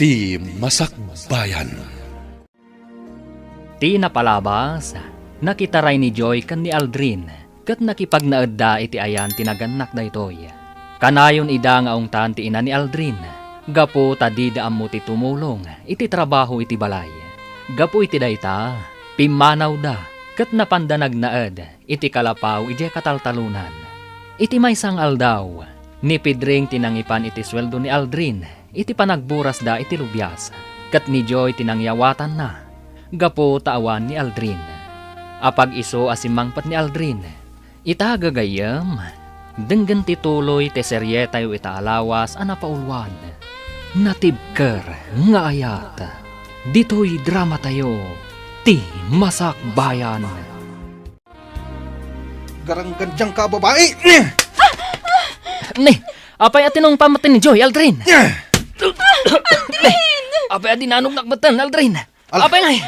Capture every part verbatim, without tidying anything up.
Ti Masakbayan. Ti napalabas, nakitaray ni Joy ken ni Aldrin, ket nakipagnaedda iti ayan ti nagannak daytoy. Kanayon ida nga ungtan ti ina ni Aldrin, gapu ta dida ammo ti tumulong iti trabaho iti balay. Gapu iti dayta, pimmanawda ket napanda nagnaed iti kalapaw idiay kataltalonan. Iti maysa nga aldaw, ni Pedring ti nangipan iti sueldo ni Aldrin iti panagburasda iti lubias, ket ni Joy ti nangyawatanna gapu ta awan ni Aldrin. Apag-isu a simmangpet ni Aldrin, ita gagayyem, denggen ti tuloy ti serietayo ita a lawas a napauluan. Natibker nga ayat. Ditoy dramatayo, ti Masakbayan. Garanggandiangka a babai! Ni, apay a tinungpam ti ni Joy, Aldrin? Aldrin! Apay a dinanognak metten, Aldrin? Al- Apay ngay?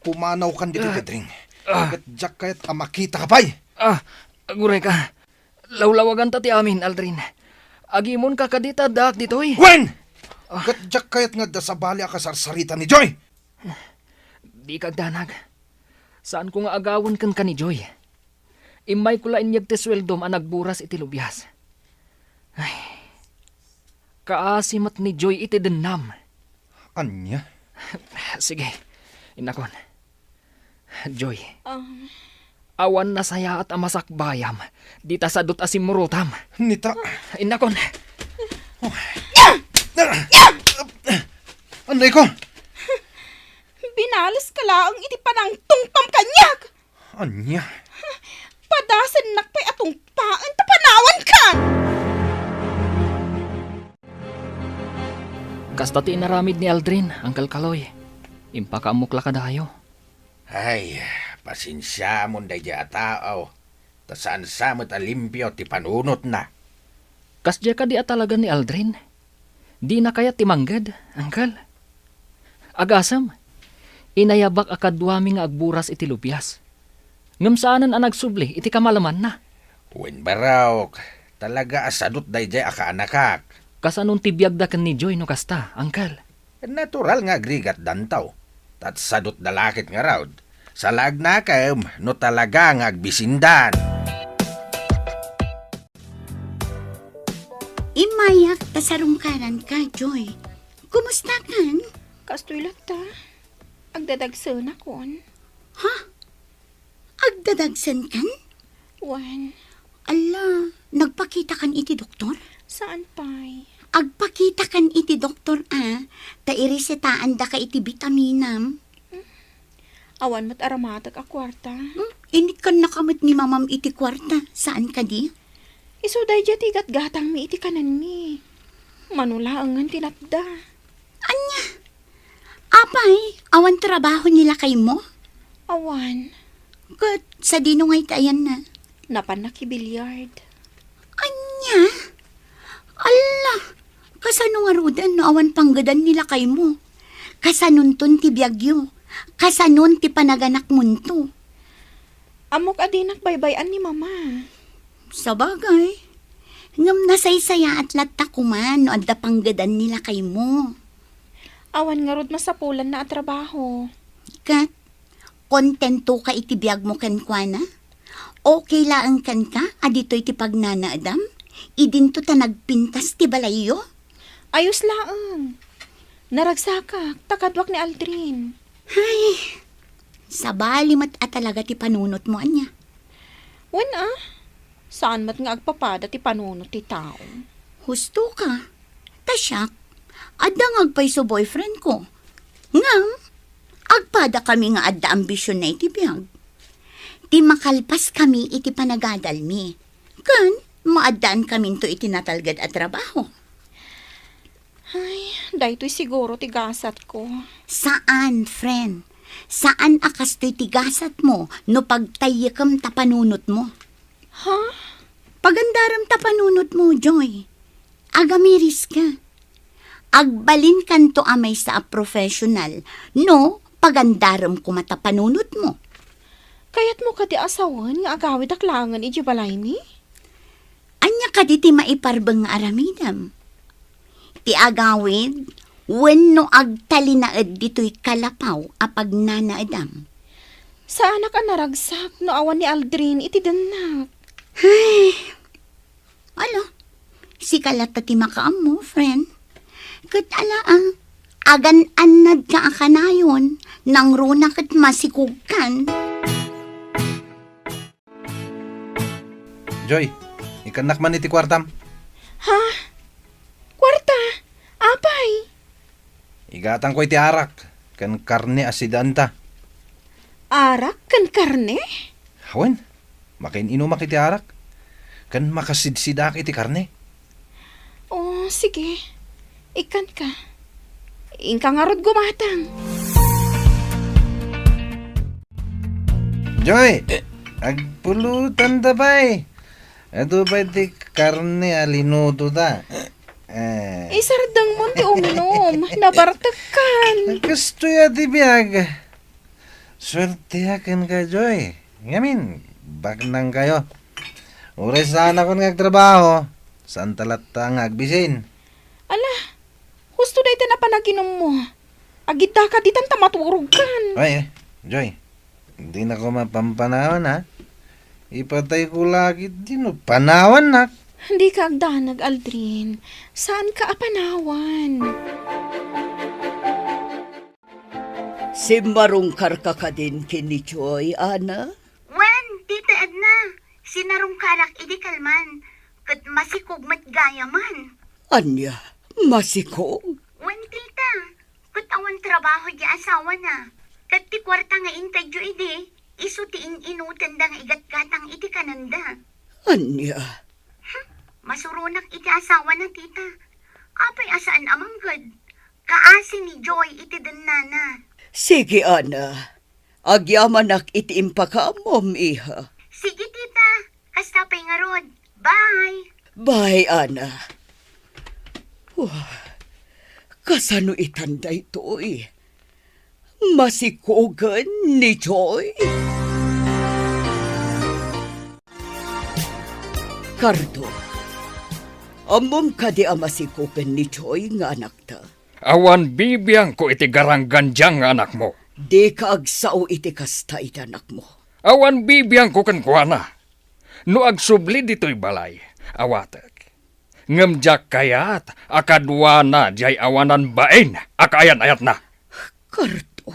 Pumanawkan ditoy, Pedring. Ah. Ket diak kayat a makitaka pay. Ah, aguray ka. Lawlawaganta ti amin, Aldrin. Agimonka kadi ta addaak ditoy? Wen! Ah. Ket diak kayat nga adda sabali a kasarsarita ni Joy. Dika agdanag. Saanko nga agawen kenka ni Joy. Immayko la inyeg ti sueldom a nagburas iti lubias. Ay, kaasi met ni Joy iti dennam. Ania? Sige, innakon. Joy, Um, awan nasayaat a masakbayam dita sadut a simmurotam. Nita. Innakon. Anay ko? Binaleska laeng iti panangtungpam kaniak. Ania? Padasennak pay a tungpaen ta panawankan. Kasta ti inaramid ni Aldrin, Uncle Kaloy. Impakaammok la kadayo. Ay, pasensiamon daydiay a tao, ta saan sa met a limpio ti panunotna. Kasdiay kadi a talaga ni Aldrin? Dina kayat ti mangged, Uncle? Agasem, inayabak a kaduami nga agburas iti lubias. Ngem saanen a nagsubli iti kamalemanna. Wen barok, talaga a sadut daydiay a kaanakak. Kasanon ti biagda ken ni Joy no kasta, Uncle? Natural nga agrigatdanto. Ta sadutda la ket ngarud, salagnakem no talaga nga agbisindan. Immayak ta sarungkaranka, Joy. Kumustakan? Kastoy latta. Agdadagsenakon. Ha? Agdadagsenkan? Wen. Alla, nagpakitakan iti doktor? Saan pay? Agpakitakan iti doktor a, ta iresetaandaka iti bitaminam. Awan met aramatek a kuarta. Hmm? Initkannaka met ni mamam iti kuarta, saan kadi? Isu daydiay ti gatgatangmi iti kanenmi. Mano laengen ti natda. Ania? Apay, awan trabaho ni lakaymo? Awan. Ket sadino ngay ti ayanna? Napan nakibiliard. Ania? Alla, kasano ngaruden no awan panggedan ni lakaymo? Kasanonton ti biagyo? Kasanon ti panaganakmonto? Ammok a dinak baybay-an ni Mama. Sabagay. Ngem nasaysayaat latta koma no adda panggedan ni lakaymo. Awan ngarud masapulanna a trabaho. Ket, kontentoka iti biagmo kenkuana? Okay laeng kenka a ditoy ti pagnanaedam? Idinto ta nagpintas ti balayyo? Ayos laeng. Naragsakak, ta kaduak ni Aldrin. Ay, sabali met a talaga ti panunotmo, ania? Wen a, saan met nga agpapada ti panunot ti tao. Husto ka. Ta siak, adda nga agpayso boyfriend ko. Ngem, agpada kami nga adda ambisionna iti biag. Ti makalpas kami iti panagadalmi. Ken, maaddaan kaminto iti natalged a trabaho. Ay, daytoy siguro ti gasatko. Saan, friend. Saan a kastoy ti gasatmo no pagtayyekem ta panunotmo. Ha? Pagandarem ta panunotmo, Joy. Agamiris ka. Agbalinkanto a maysa a professional no pagandarem koma ta panunotmo. Kayatmo kadi a sawen nga agawidak laengen idiay balaymi? Ania kadi ti maiparbeng nga aramidem? Ti agawid wenno agtalinaed ditoy kalapaw a pagnanaedam. Saanak a naragsak no awan ni Aldrin iti dennak. Ay, ala, sika latta ti makaammo, friend. Ket ala, ah, agan-annadka a kanayon, nangruna ket masikogkan. Joy, ikannak man iti kuartam. Ha? Kuarta? Apay? Igatangko iti arak ken karne a sidaanta. Arak ken karne? Wen, makin-inumak iti arak ken makasidsidaak iti karne. O, sige. Ikkanka. Inka ngarud gumatang. Joy, agpulotanda pay. Adu pay ti karne a linutoda. Eh. Isardengmon ti uminum. Nabartekkan. Kastoy a ti biag. Suerteak kenka, Joy. Ngamin, baknangkayo. Uray saanakon nga agtrabaho, saanta latta nga agbisin. Ala, husto dayta a panaginummo. Agiddaka ditan ta maturogkan. Ay, eh, Joy, dinako mapampanawan, ha? Ipatayko la ketdi no panawannak. Dika agdanag, Aldrin. Saanka a panawan. Simmarungkarka kadin ken ni Joy, Ana? Wen, Tita Edna, sinarungkarak idi kalman, ket masikog met gayamen. Ania? Masikog? Wen, Tita, ket awan trabaho ti asawana. Ket ti kuarta nga intedyo idi, isu ti in-inutenda nga igatgatang iti kanenda. Ania? Hm, masuronak iti asawana, Tita. Apay a saan a mangged? Kaasi ni Joy iti dennana. Sige, Ana. Agyamanak iti impakaammom, iha. Sige, Tita. Kasta pay ngarud. Bye. Bye, Ana. Wah, kasano itan daytoy? Masikogen ni Joy? Cardo, ammom kadi a masikogen ni Joy nga anakta? Awan bibiangko iti garanggandiang nga anakmo. Dika agsao iti kasta iti anakmo. Awan bibiangko kenkuana. No agsubli ditoy balay, awatek. Ngem diak kayat a kaduana diay awanan bain a kaayan-ayatna. Cardo.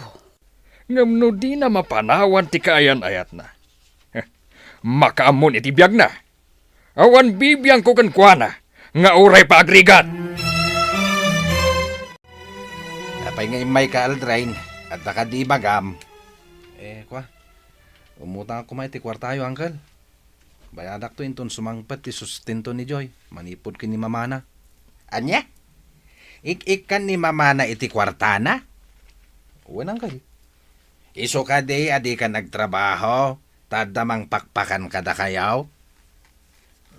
Ngem no dina mapanawan ti kaayan-ayatna, makaammon iti biagna. Awan bibiangko kenkuana nga uray pa agrigat. Apay nga immayka, Aldrin? Adda kadi ibagam? Eh, kua, umutangak koma iti kuartayo, Uncle. Bayadakto inton sumangpet ti sustento ni Joy manipud ken ni mamana. Ania? Ik-ikkan ni mamana iti kuartana? Wen, Uncle. Isu kadi a dikan agtrabaho, ta adda mangpakpakan kadakayo?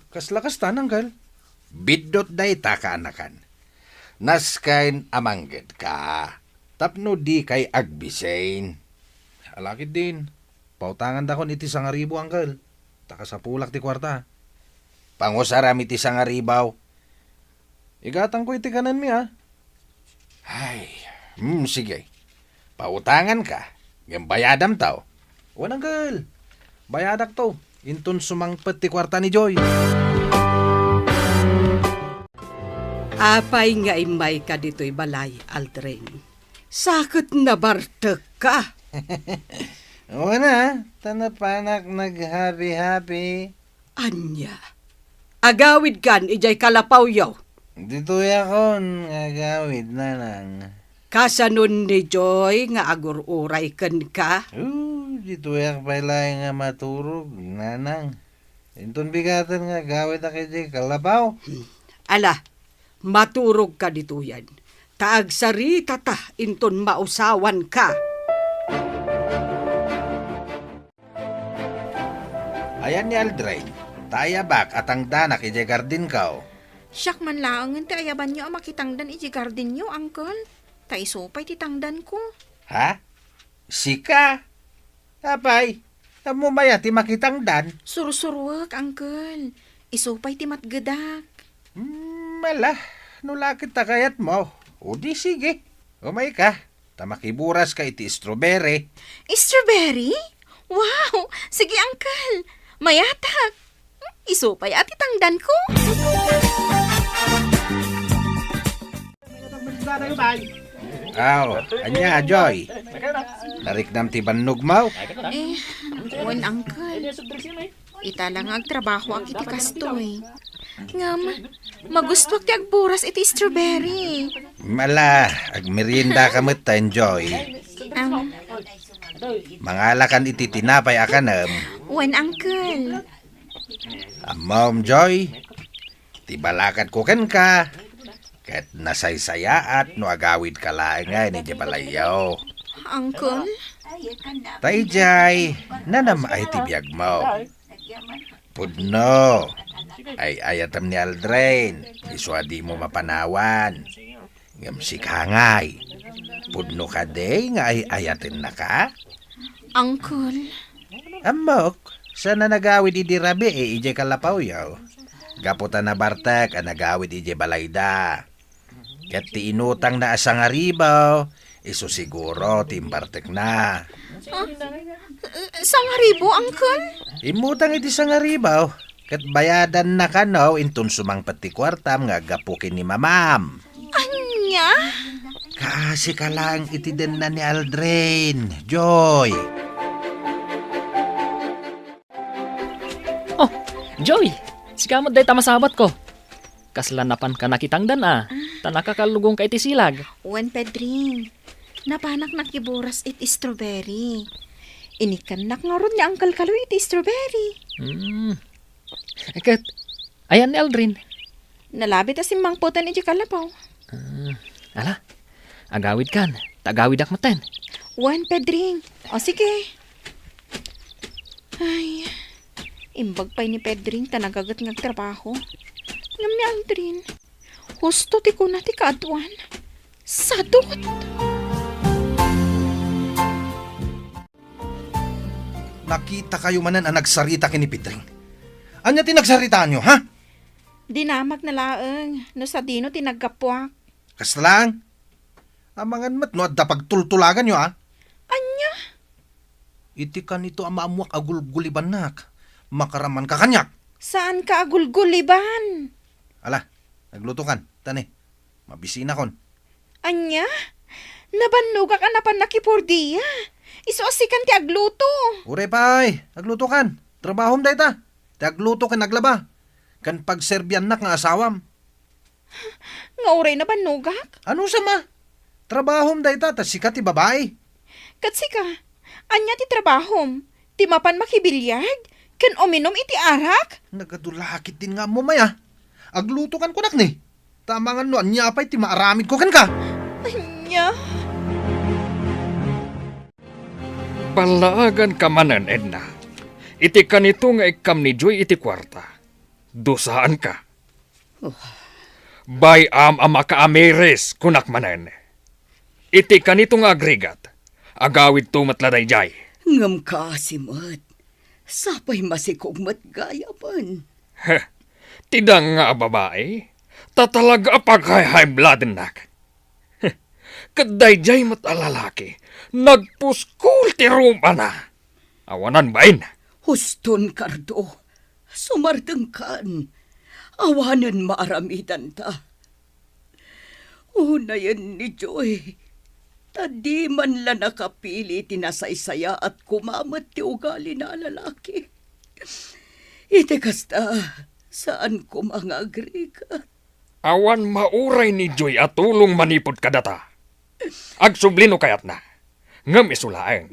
Kasla kasta, Uncle. Biddut dayta, kaanakan. Nasken a manggedka tapno dikay agbisin. Alakid din. Pautangandakon iti sangaribu, Uncle. Ta kasapulak ti kuarta. Pangusaram iti sangaribu. Igatangko iti kanenmi, a. Ay, hmm, sige. Pautanganka, ngem bayadamto. Wen, Uncle. Bayadakto. Inton sumangpet ti kuarta ni Joy. Apay nga immayka ditoy balay, Aldrin? Sa ket nabartekka. Wen a, ta napanak naghabi-habi. Ania? Agawidkan idiay kalapawyo? Ditoyakon nga agawid, nanang. Kasanon ni Joy nga agur-uray kenka? Oh, ditoyak pay laeng nga maturog, nanang. Inton bigaten nga agawidak idiay kalapaw. Hmm. Ala, maturogka ditoyen, ta agsaritata inton mausawanka. Ayan ni Aldrin, ta ayabak a tangdanak idiay gardinko. Siak man laengen ti ayabanyo a makitangdan idiay gardinyo, Uncle. Ta isu pay ti tangdanko. Ha? Sika? Apay, ammom aya ti makitangdan? Sursuruek, Uncle. Isu pay ti matgedak. Hmm, ala, no la ket ta kayatmo, O di sige, umayka, ta makiburaska iti strawberry. Strawberry? Wow! Sige, Uncle. Mayatak. Isu pay a ti tangdanko. Aw, ania, Joy? Nariknam ti bannogmo? Eh, wen, Uncle. Ita la nga agtrabahoak iti kastoy. Ngem, magustoak ti agburas iti strawberry. Ala, agmeriendaka metten, Joy. Am. Mangalakan iti tinapay a kanem. Wen, Uncle. Ammom, Joy, ti balakadko kenka, ket nasaysayaat no agawidka laengen idiay balayyo. Uncle? Ta idiay, nanem-ay ti biagmo. Pudno, ay-ayatem ni Aldrin, isu a dimo mapanawan. Ngem sika ngay, pudno kadi nga ay-ayatennaka? Uncle. Ammok, saan a nagawid idi rabii idiay kalapawyo. Gapu ta nabartek a nagawid idiay balayda. Ket ti inutangna a sangaribu, isu siguro ti imbartekna. Ah, sangaribu, Uncle? Immutang iti sangaribu, ket bayadanna kano inton sumangpet ti kuartam nga aggapu ken ni mamam. Ania? Kaasika laeng iti denna ni Aldrin, Joy. Oh, Joy! Sika met dayta masabatko. Kasla napanka nakitangdan a, ta nakakallugongka iti silag. Wen, Pedring. Napanak nakiburas iti strawberry. Inikkannak ngarud ni Uncle Kaloy iti strawberry. Hmm. Ket, ayan ni Aldrin? Nalabit a simmangpeten iti kalapaw. Ah, ala, agawidkan, ta agawidak metten. Wen, Pedring. O, sige. Ay, imbag pay ni Pedring ta nagaget nga agtrabaho. Ngem ni Aldrin, husto ti kuna ti kaaduan. Sadut! Nakitakayo manen a nagsarita ken ni Pedring. Ania ti nagsaritaanyo, ha? Dinamagna laeng no sadino ti naggapuak. Kasta laeng? Amangan met no adda pagtultulaganyo, a? Ania? Iti kanito a maammoak a gulgulibannak, makaramanka kaniak. Saanka a gulguliban? Ala, aglutokan, ta ne, mabisinakon. Ania? Nabannogak a napan nakipordia. Isu a sikan ti agluto. Uray pay, aglutokan. Trabahom dayta. Ti agluto ken aglaba. Ken pagserbiannak nga asawam. Nga uray nabannogak? Anusam a? Trabahom dayta, ta sika ti babai. Ket sika, ania ti trabahom? Ti mapan makibiliard? Ken uminum iti arak? Nagadu la ketdin nga ammom aya. Aglutokan kunak ni. Ta amangan no ania pay ti maaramidko kenka. Ania? Ballaaganka manen, Edna. Iti kanito nga ikkam ni Joy iti kuarta. Dusaanka. Oh. Bay-am a makaamiris, kunak manen. Iti kanito nga agrigat, agawidto met la daydiay. Ngem kaasi met, sapay masikog met gayamen. Heh, ti danga a babai, ta talaga a pag-high-high blood-nak. Heh, ket daydiay met a lalaki, nagpuskol ti rumana. Awanan bain. Huston, Cardo. Sumardengkan. Awanen maaramidanta. Unayen ni Joy, ta di man la nakapili ti nasaysayaat koma met ti ugalina a lalaki. Iti kasta, saan koma nga agrigat. Awan mauray ni Joy a tulong manipud kadata. Agsubli no kayatna. Ngem isu laeng,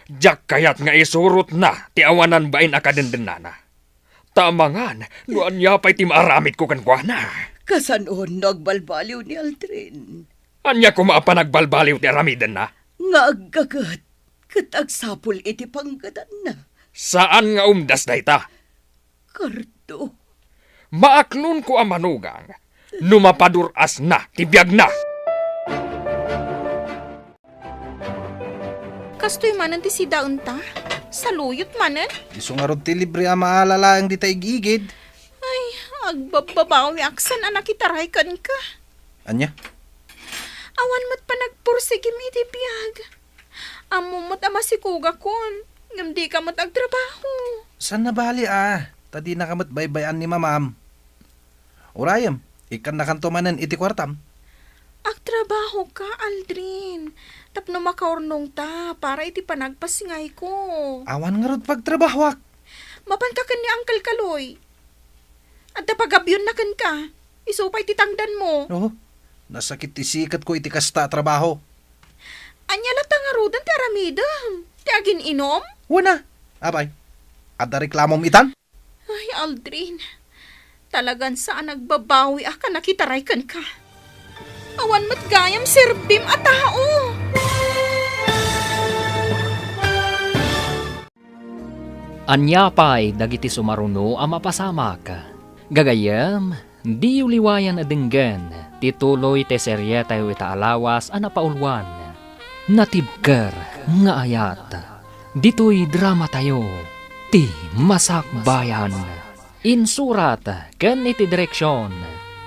diak kayat nga isurotna ti awanan bain a kadendennana. Ta amangan no ania pay ti maaramidko kenkuana. Kasanon no agbalbaliw ni Aldrin? Ania koma a panagbalbaliw ti aramidenna? Nga aggaget ket agsapul iti panggedanna. Saan nga umdas dayta. Kardo. Maaklonko a manugang no mapadur-asna ti biagna. Kastoy manen ti sidaenta? Saluyot manen? Isu ngarud ti libre a maala laeng dita ig-igid. Ay, agbabbabawiak saan a nakitaray kenka. Ania? Sigim iti biag. Ammom met a masikogakon, ngem dika met agtrabaho. Saan a bali a, ta dinaka met baybay-an ni mamam. Urayem, ikkannakanto manen iti kuartam. Agtrabahoka, Aldrin, tapno makaurnongta para iti panagpasingayko. Awan ngarud pagtrabahoak. Mapanka ken ni Uncle Kaloy. Adda pagabionna kenka. Isu pay ti tangdanmo. Oh, nasakit ti siketko iti kasta a trabaho. Ania latta ngaruden ti aramidem? Ti agin-inom? Wen a. Apay, adda reklamom itan? Ay, Aldrin. Talagan saan a nagbabawi a nakitaray kenka. Awan met gayam serbim a tao. Ania pay dagiti sumaruno a mapasamak? Gagayyem, diyo liwayan a denggen ti tuloy ti serietayo ita a lawas a napauluan, Natibker nga Ayat. Ditoy dramatayo, Ti Masakbayan. Insurat ken iti direksion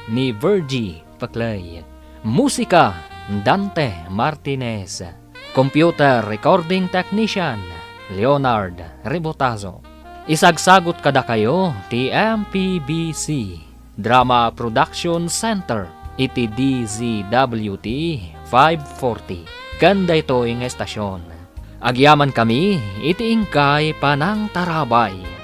ni Virgie Peclay. Musika, Dante Martinez. Computer recording technician, Leonard Rebotazo. Isagsagut kadakayo ti M P B C Drama Production Center iti D Z W T five forty. Ken daytoy nga estasyon, agyamankami iti inkay panangtarabay.